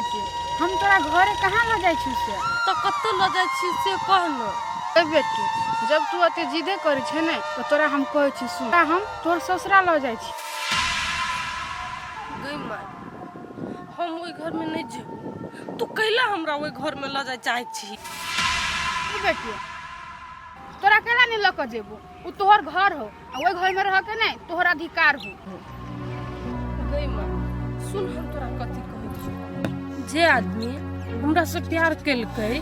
बेटी, हम तोरा घरे कहाँ लऽ जाइ छी से? तऽ कतऽ लऽ जाइ छी से कह ने। गै बेटी, जब तू एते जिदे करै छै ने तऽ तोरा हम कहै छी सुन, तोरा हम तोहर ससुरा लऽ जाइ छी। गै माय, हम ओहि घरमे नहि जेबो। तू कैला हमरा ओहि घरमे लऽ जाय चाहै छी? बेटी, तोरा केना नहि लऽ कऽ जेबो? ओ तोहर घर हो आ ओहि घर में रह के नहीं तोहर अधिकार हो। गई माँ, सुन हम तोरा कथी कहै छी। जे आदमी हमरा से प्यार केलकै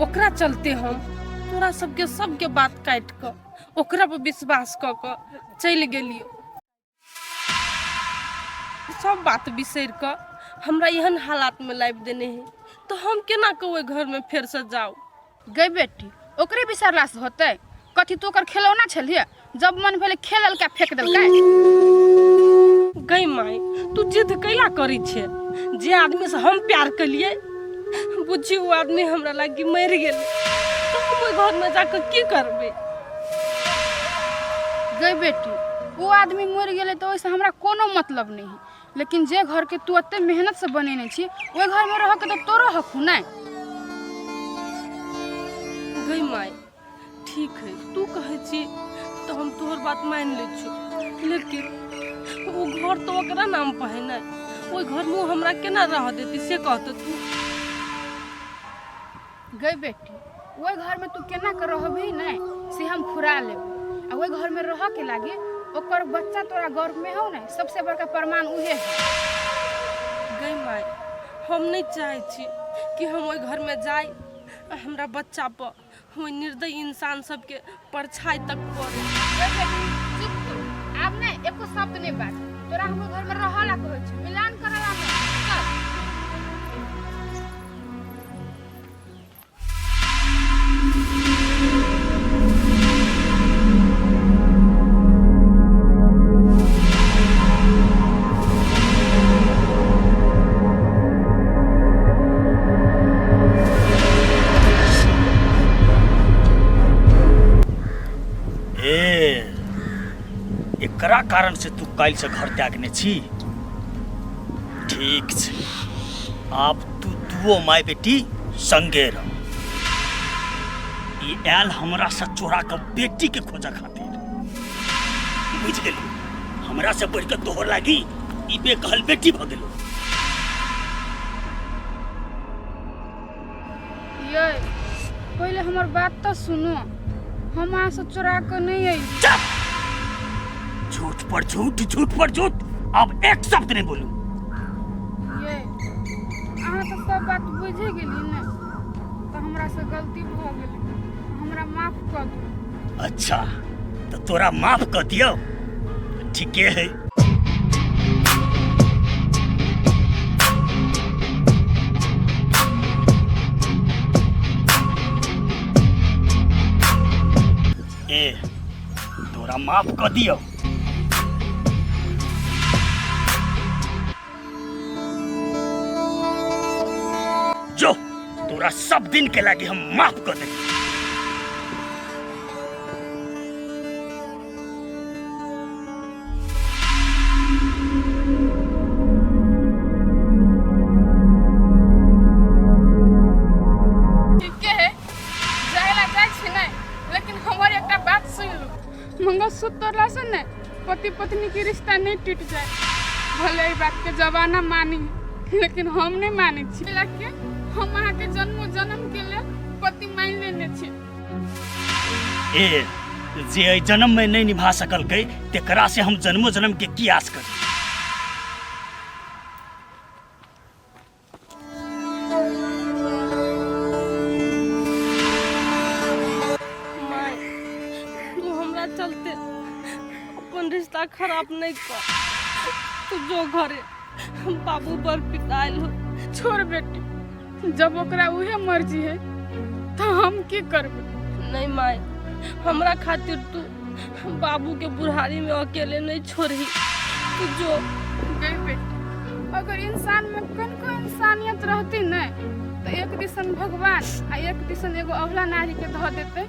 ओकरा चलते हम तोरा सबके सबके बात काटि कऽ ओकरा पर विश्वास कऽ कऽ चलि गेलियौ। सब बात बिसरि कऽ हमरा एहन हालातमे लाबि देने है, तऽ हम केना कऽ ओहि घरमे फेरसँ जाउ? गै बेटी, ओकरे बिसरला से होतै कथी? तू ओकर खेलौना छलियै, जब मन भेलै खेललकै फेंक देलकै। गै माय, तू जिद कैला करै छै? जे आदमी से हम प्यार केलियै, बुझी ओ आदमी हमरा लागी मरि गेलै, तऽ हम ओहि घरमे जाकऽ की करबै? गै बेटी, ओ आदमी मरि गेलै तऽ ओहिसँ हमरा कोनो मतलब नहि है, लेकिन जे घरके तू एते मेहनत से बनेने छी ओहि घरमे रहके तऽ तोरो हक हो ने। गै माय, ठीक है, तू कहै छी तऽ हम तोहर बात मानि लै छियौ, लेकिन ओ घर तऽ ओकरा नाम पर है ने, ओहि घरमे ओ हमरा केना रहऽ देती से कहतौ तू? गै बेटी, ओहि घरमे तू केना के रहबही नहि से हम फुरा लेबै, आ ओहि घरमे रहऽके लागी ओकर बच्चा तोरा गर्भमे हौ ने, सबसे बड़का प्रमाण उहे है। गै माय, हम नहि चाहै छी कि हम ओहि घरमे जाय आ हमरा बच्चा पर ओहि निर्दयी इंसान सबके परछाई तक पड़े। गै बेटी, चुप तू, आब नहि एको शब्द नहि बाज। तोरा हम ओहि घरमे रहऽ ला कहै छी, मिलान करऽ ला नहि। चल। ए, एकरा कारण से तू काल्हि से घर त्यागने छी? ठीक छै, आब तू दुओ माय बेटी संगे रह। ई आयल हमरा से चोरा के बेटी के खोजऽ खातिर, बुझि गेली? हमरा से बढ़ि के तोहर लागी ई बेकहल बेटी भऽ गेलो। ये, पहिले हमर बात तऽ सुनू, हम अहाँ से चोरा कऽ नहि अयली। चुप! झूठ पर झूठ, झूठ पर झूठ, अब एक शब्द नहीं बोलू। ये, अहाँ तऽ सब बात बुझि गेली ने, तऽ हमरा से गलती भऽ गेलै, हमरा माफ कऽ दू। अच्छा, तो तोरा माफ कर दियो, ठीके है। ए, तोरा माफ कर दियो। जो तोरा सब दिन के लागी हम माफ कर दे। ठीके है, जाय ला जाइ छी नहि, लेकिन हमर एकटा बात सुनि लू। मंगलसूत्र तोड़ला से ने पति पत्नी के रिश्ता नहीं टूट जाए। भले एहि बात के जमाना मानी, लेकिन हम नहीं मानै छी। के हम अहाँ के जन्मो जन्म के लेल पति मान लेने छी। ए, जे एहि जन्म में नहीं निभा सकलकै तेकरा से हम जन्मो जन्म के की आस करी? माय, तू हमरा चलते अपन रिश्ता खराब नहीं कर। तू जो घरे, बाबू बड़ पिटाइल हो। छोड़ बेटी, जब ओकरा उहे मर्जी है तो हम की करबै? नहीं माय, हमरा खातिर तू बाबू के बुढ़ारी में अकेले नहीं छोड़ही, तू जो। गई बेटी, अगर इंसान में कनको इंसानियत रहती ने तो एक दिसन भगवान आ एक दिसन एगो अवला नारी के धऽ देते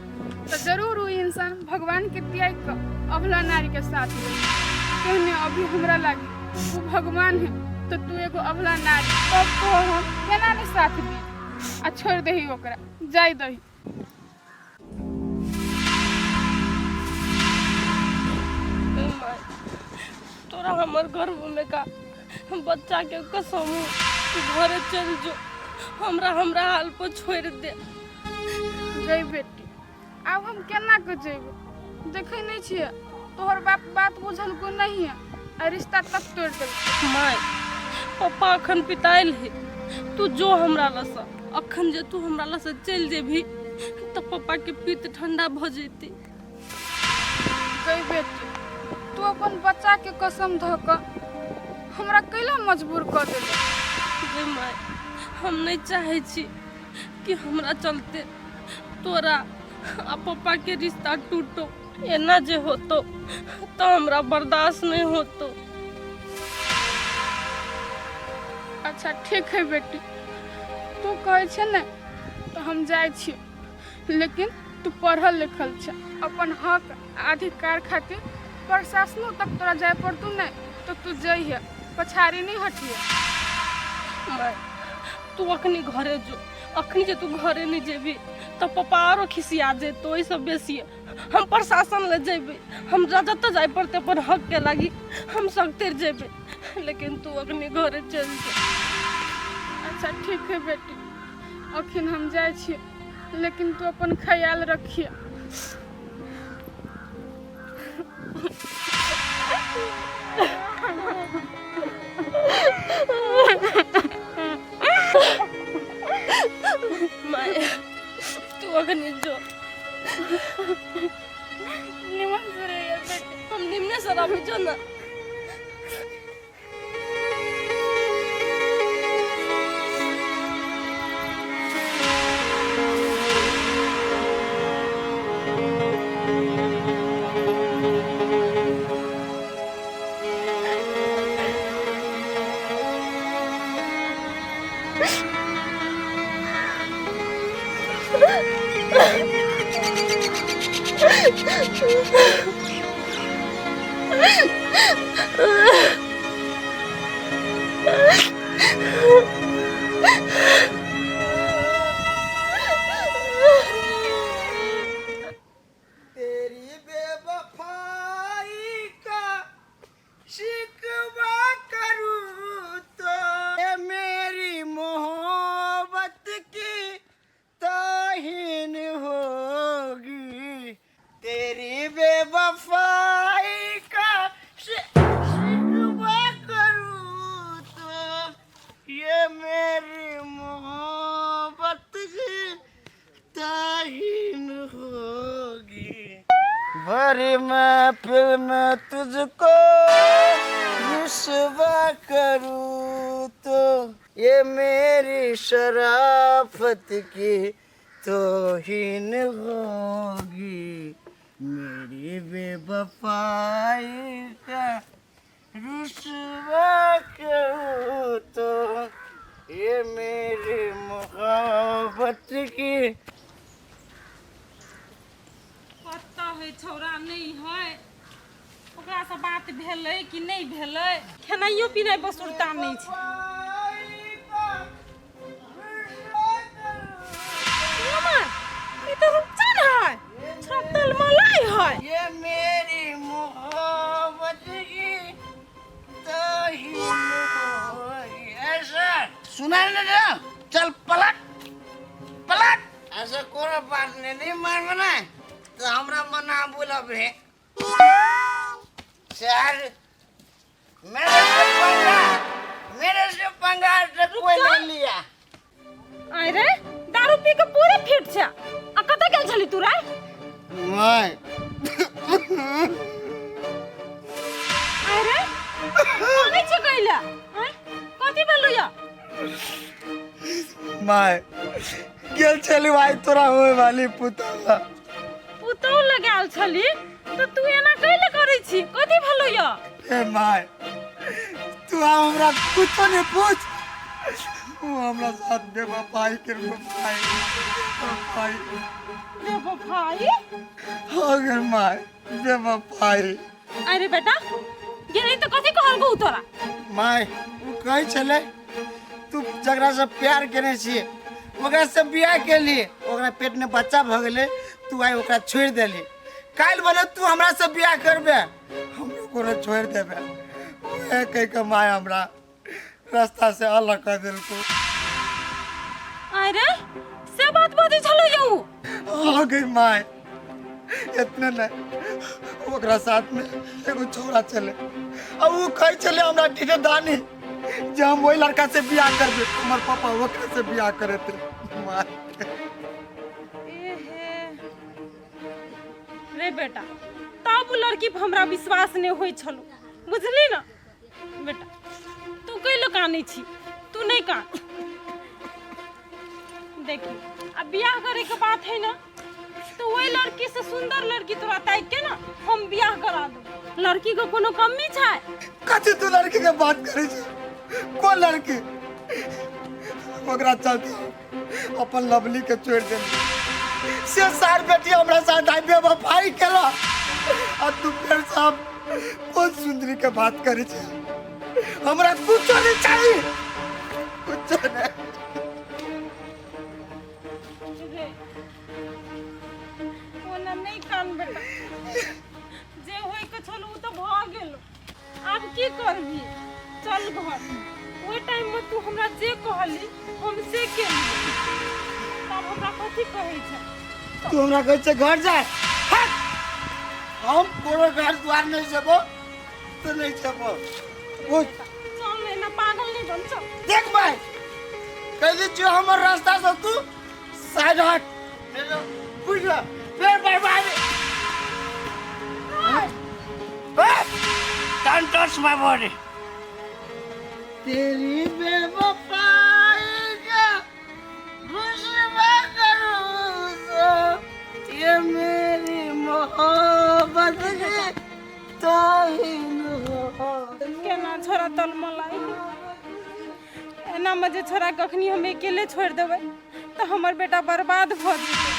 तो जरूर वो इंसान भगवान के त्याग कऽ अवला नारी के साथ देते। कहने अभी हमरा लागी वो भगवान है तऽ तू एगो अबला नारी, तब तोहर हम केना नहि साथ दी आ छोड़ि दही ओकरा, जाय दही। माय, तोरा हमर गर्भ में का बच्चा के कसम, तू घरे चल जो, हमरा हमरा हाल पर छोड़ दे। गई बेटी, आब हम केना के जेबै? देखै नहि छियै तोहर बाप बात बुझल को नहीं है आ रिश्ता तक तोड़ि देलकै। माय, पप्पा अखन पितायल है, तू जो हमरा लसँ। अखन जे तू हमरा लसँ चलि जेबही तऽ पप्पा के पित्त ठंडा भऽ जेतै। गई बेटी, तू अपन बच्चा के कसम धऽ कऽ हमरा कैला मजबूर कऽ देलक? गे माय, हम नहि चाहै छी कि हमरा चलते तोरा आ पप्पा के रिश्ता टूटो। एना जे होतो तो हमरा बर्दाश्त नहीं होतो। अच्छा ठीक है बेटी, तू कहै छै ने तऽ हम जाइ छी, लेकिन तू पढ़ल लिखल छै, अपन हक आ अधिकार खातिर प्रशासनो तक तोरा जाय पड़तौ ने तऽ तू जइहे, पछाड़ी नहि हटिहे। माय, तू अखनी घरे जो। अखनी जे तू घरे नहीं जेबी तऽ पप्पा आरो खिसिया जेतो। ओहिसँ बेसी हम प्रशासन ले जेबे, हमरा जतऽ जाय पड़ते अपन हक के लागी हम सख्ते जेबे, लेकिन तू अखनी घरे चल जो। अच्छा ठीक है बेटी, अखन हम जाइ छी, लेकिन तू अपन ख्याल रखिए। माय, तू अखनी जो। निमन से रहिए बेटी। हम निम्ने से रहबी, जो ना। तेरी बेवफाई का शिकवा करूँ तो ये मेरी मोहब्बत की तौहीन होगी। तेरी बेवफाई का शिकवा करूँ तो ये मेरी मोहब्बत की तौहीन होगी। भरी महफिल में तुझको रुसवा करूँ तो ये मेरी शराफत की तौहीन होगी। मेरी बेवफाई का रुसवा करूँ तो ये मेरी मोहब्बत की। कतऽ है छौड़ा? नहि है? ओकरासँ बात भेलै कि नहि भेलै? खेनाइयो पिनाइ बसुरता नहि छै। मामा, ई तऽ रुपचन है, छतल मलाई है। ये मेरी मोहब्बत की तौहीन होगी। ऐसा सुना नहीं ना? चल पलट पलट। ऐसा कोनो बात नहीं, नहीं मानबो ना तो हमरा मना बोलब रे सर। मेरे से पंगा, मेरे से पंगा आज तक कोई नहीं लिया। आय रे, दारू पी के पूरे फिट छै आ कतऽ गेल छली तू रे? माय। आय रे, कानै छै कैला? आय, कथी भेलौ या? माय, गेल छली भाई तोरा होए वाली पुतला। पुतौ लगायल छली तऽ तू एना कैले करै छी? कथी भेलौ या? ए my, तू आ हमरा कुछो नहीं पूछ। वो हमरा साथ बेवफाई के बेवफाई बेवफाई। बेवफाई? हो गए my, बेवफाई। अरे बेटा, गेली तऽ कथी कहलकौ तोरा? माय, ओ कहै छलै तू जकरासँ प्यार केने छियै ओकरासँ बियाह केली, ओकरा पेटमे बच्चा भऽ गेलै, तू आइ ओकरा छोड़ि देली, काल्हि भने तू हमरासँ बियाह करबे, हमरो कोनो छोड़ि देबे। उएह कहि कऽ माय हमरा रास्ता से अलग कऽ देलको। अरे से बात बजै छलो यौ? हो गई माय, इतने नहीं ओकरा साथ में एगो छोरा चले आ उ कहै छलै हमरा डीजे दानी जे हम ओहि लड़का से बियाह करबै, हमर पापा ओकरे से बियाह करेतै। माय एहे रे बेटा, तब उ लड़की पर हमरा विश्वास नहि होइ छलो, बुझली ना बेटा? तू कैलो कानै छी? तू नहि कान। देखी, अब बियाह करे के बात है ना, तो वही लड़की से सुंदर लड़की तोरा ताकि के ना हम बियाह करा दू। लड़की के कोनो कमी छै? कथी तू लड़की के बात करै छी? कोन लड़की? ओकरा चलते अपन लवली के छोड़ि देली, से सार बेटी हमरा साथ आइ बेवफाई केला, आ तू फेर साहब कोन सुंदरी के बात करै छी? हमरा कुछो नहीं चाहिए, कुछो नहीं। रे ओना नहि कान बेटा, जे होय के छल उ तऽ भऽ गेल, आब की करबी? चल घर। ओहि टाइम में तू हमरा जे कहली हम से केली, तब हमरा कथी कहै छै? तू हमरा कहै छै घर जाय, हट! हम कोनो घर द्वार नहीं जेबो तो नहीं जेबो, बुझ। चल ने, एना पागल नहीं बन, चल। देख भाई, कह जो हमर रास्ता से तू साइड हट, बुझ, फिर bye bye. Don't touch my body. तेरी बेवफाई का रुसवा करूं तो ये मेरी मोहब्बत की तौहीन हो। केना छोरा तलमलाई एनामे जे छोरा कखनी हम अकेले छोड़ि देबै तऽ हमर बेटा बर्बाद भऽ जेतै।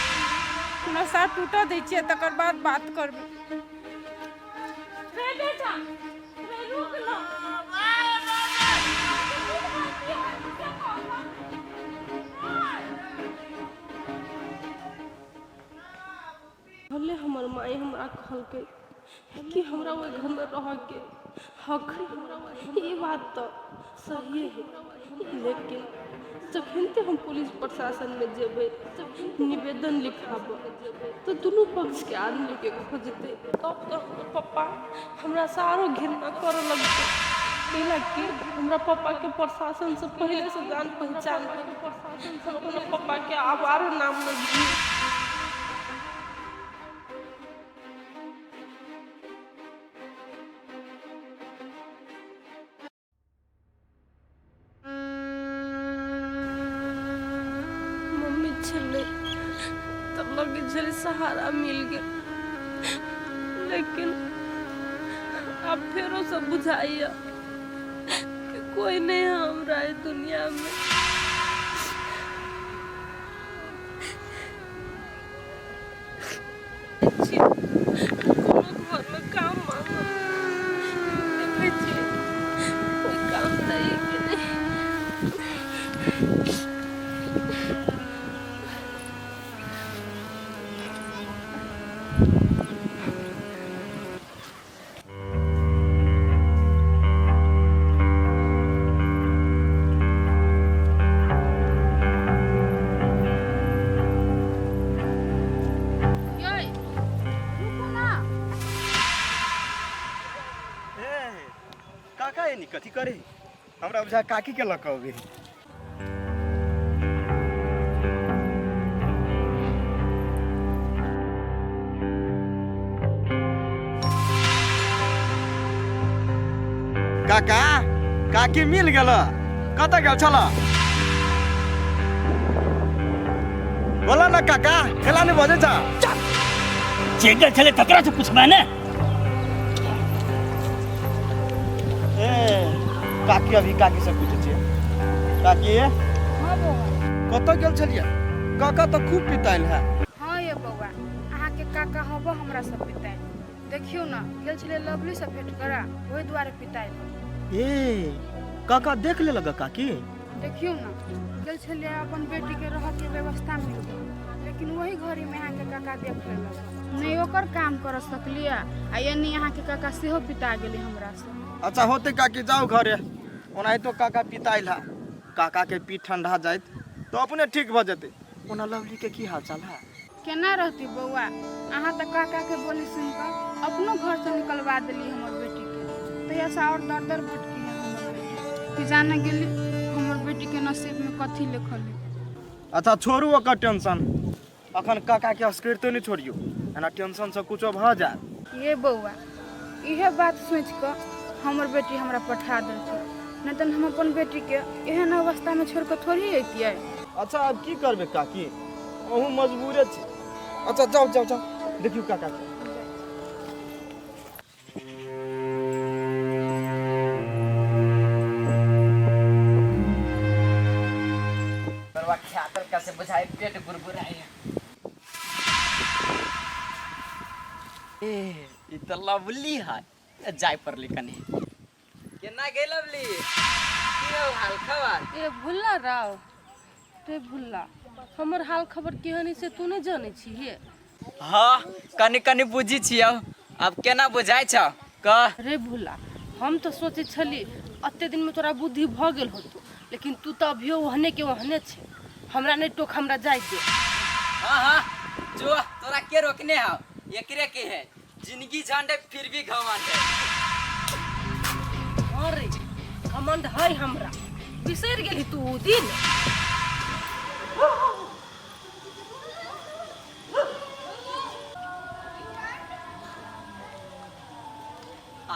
नशा टूटऽ दै छियै, तकर बाद बात करबै। रे बेटा रे, रुक ना। भले हमर माय हमरा कहलकै कि हमरा ओहि घरमे रहऽके हक है, ई बात तऽ सहिए है, लेकिन जखनते हम पुलिस प्रशासनमे जेबै निवेदन लिखाबऽ तऽ दुनू पक्षके आदमीके खोजतै, तब तऽ हमर पप्पा हमरासँ आरो घृणा करऽ लगतै। कैलाकि हमरा पप्पाके प्रशासनसँ पहिलेसँ जान पहचान है। हम अपना पप्पाके आब आरो नाम नहि दियै। मम्मी छलै तब लगै छलै सहारा मिल गेल, लेकिन आब फेरो सब बुझाइया कि कोई नहीं है हमरा इस दुनिया में। छी कोनो घरमे काम मांगब, देखै छी कोई काम दैए कि नहि। यै रुकू ना। ए काका, एनी कथी करे? हमरा बुझा काकी के लऽ कऽ अबै। काका, काकी मिल गेल? कतऽ गेल छल? बोला ना काका, केला नहि बजै छ? जे गेल छलै तकरा से पूछबै ने। ए काकी, अभी काकी से पूछै छियै। काकी। हाँ बौआ। कतऽ गेल छलियै? काका तऽ खूब पितायल है। हाँ ये बौआ, अहाँके काका हबो हमरा सब पिताइ। देखियौ ने, गेल छलै लवलीसँ भेंट करा, ओहि दुआरे पितायल। ए काका देख लेलक काकी? देखियौ ने, गेल छलियै अपन बेटीके रहऽके व्यवस्था मिल गेल, लेकिन वही घड़ीमे अहाँके काका देख लेलक। नहि ओकर काम कर सकलियै आ एनी अहाँके काका सेहो पिता गेलै हमरासँ। अच्छा होते काकी, जाउ घरे। ओनाहितो काका पिताइल है, काका के पीठ ठंडा जाइत तो अपने ठीक भऽ जेतै। ओना लवली के की हाल चाल है? केना रहती बौआ, अहाँ तऽ काकाके बोली सुनि कऽ अपनो घरसँ निकलवा देली हमर बेटीके। तहियासँ आओर दर दर भटकी है हमर बेटी, कि जाने गेली हमर बेटीके नसीबमे कथी लिखल है। अच्छा छोड़ू ओकर टेंशन, अखन काका के असकरितो नहि छोड़ियौ, एना टेंशन से कुछो भऽ जायत। ये बौआ, इहे बात सोचि कऽ हमर बेटी हमरा पठा देलकै, नहि तऽ हम अपन बेटीके एहन अवस्थामे छोड़ि कऽ थोड़ी अइतियै। अच्छा आब की करबै काकी, अहूँ मजबूरे छी। अच्छा जाउ जाउ जाउ, देखियौ काका के। बरवा ख्यातल कैसे बुझाए पेट गुरगुराए। ए ई त लवली है, जाय पड़ले कने। केना गे लवली, की हो हाल खबर? ए भुल्ला राव रे भुल्ला, हमर हाल खबर केहन है से तू नहीं जानै छी हे? हाँ कनी कनी बुझी छियौ, अब केना बुझाइ छौ कह। रे भुल्ला, हम तो सोचै छली अते दिन में तोरा बुद्धि भ गेल होतो, लेकिन तू तो अभियो ओहने के ओहने छे। हमरा नहीं टोक, हमरा जाय दे। हाँ हाँ जो, तोरा के रोकने हौ, एकरे के है जिंदगी झंड है फिर भी घमंड है। हाँ रे घमंड है हमरा, बिसरि गेली तू उ दिन?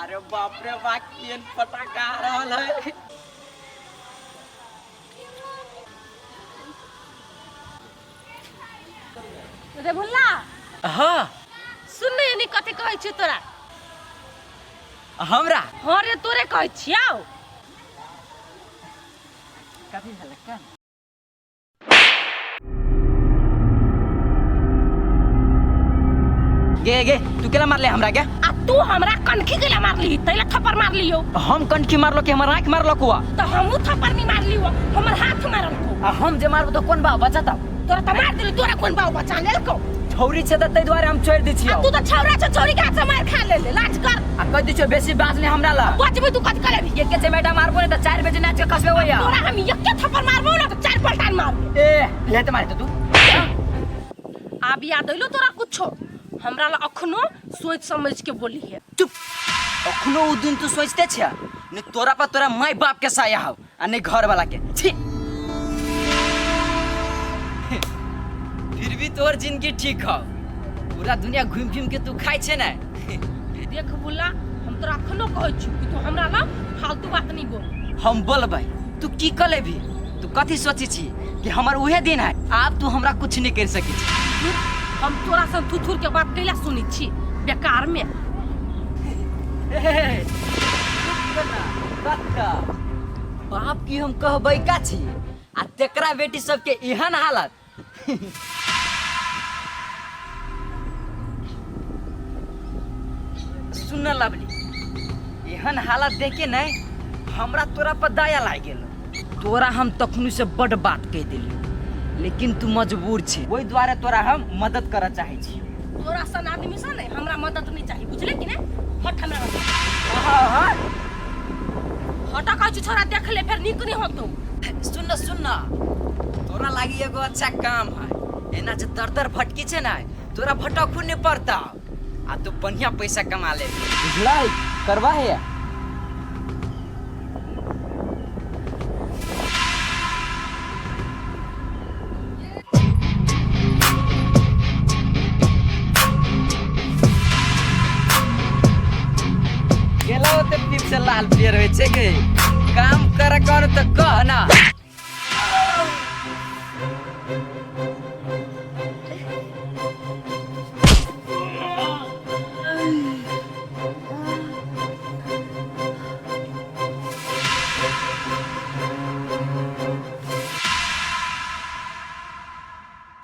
अरे बाप रे बाप, केहन पटाखा आ रहल है। रे भुल्ला। हाँ सुन ने, एनी कथी कहै छी तोरा? हमरा? हाँ रे तोरे कहै छियौ। कथी भेलै का? गे गे तू केला मारले हमरा गे? आ तू हमरा कनखी केला मारली, तैला थप्पड़ मारलियो। हम कनखी मारलो कि हमर आँख मारलो कुआ? तो हमहू थप्पड़ नहीं मारलियो, हमर हाथ मारल को। आ हम जे मारबो तो कोन बाव बचता? तोरा त मार देली, तोरा कोन बाव बचा लेलको? छौरी छै त तै दुआरे हम छोड़ि दै छियौ। आ तू त छौरा छ, छौरी के हाथ से मार खा ले, लाज कर। आ कह दै छियौ बेसी बाज नै हमरा ल। बजबी तू कथि करेबी? एके चमेटा मारबो ने त 4 बजे नाच के खसबे होइया। तोरा हम एके थप्पड़ मारबो ने त 4 पलटान मारबो। ए ले त मारते तू। आब याद अइलो तोरा कुछो? हमरा ल अखनो सोच समझ के बोली है। चुप, अखनो उ दिन तू सोचते छे ने तोरा पर तोरा माय बाप के साया हौ आ ने घर वाला के। छी, फिर भी तोर जिंदगी ठीक हौ, पूरा दुनिया घूम घूम के तू खाइ छे ने। देख बुला, हम तोरा अखनो कहै छी कि तू हमरा ल फालतू बात नहीं बोल। हम बोलबै तू की कर लेबी? तू कथी सोची छी कि हमर उहे दिन है, आब तू हमरा कुछ नहीं कर सकी छी। हम तोरा सन थुथुर के बात कैला सुनी छी बेकार में। बाप की हम कहबै का छी, आ तेकरा बेटी सबके एहन हालत। सुन लवली, एहन हालत देखे नहीं हमरा तोरा पर दया लागि गेल। तोरा हम तखनु से बड बात कहि देलियौ, लेकिन तू मजबूर छी, ओहि दुआरे तोरा हम मदद करऽ चाहै छी। तोरा सन आदमी से नहीं हमरा मदद नहीं चाहिए, बुझले कि नहीं? हट हमरा हटा कहै छी छोरा, देख ले फेर नीक नहीं होतो। सुन न सुन न, तोरा लागी एगो अच्छा काम है, एना जे दर दर भटकी छे ना तोरा भटकू नहीं पड़ता, आ तू बढ़िया पैसा कमा ले, बुझलै? करवा है गेला ओते पीप से लाल पियर होइ छै गे। काम कर कर त कह ना।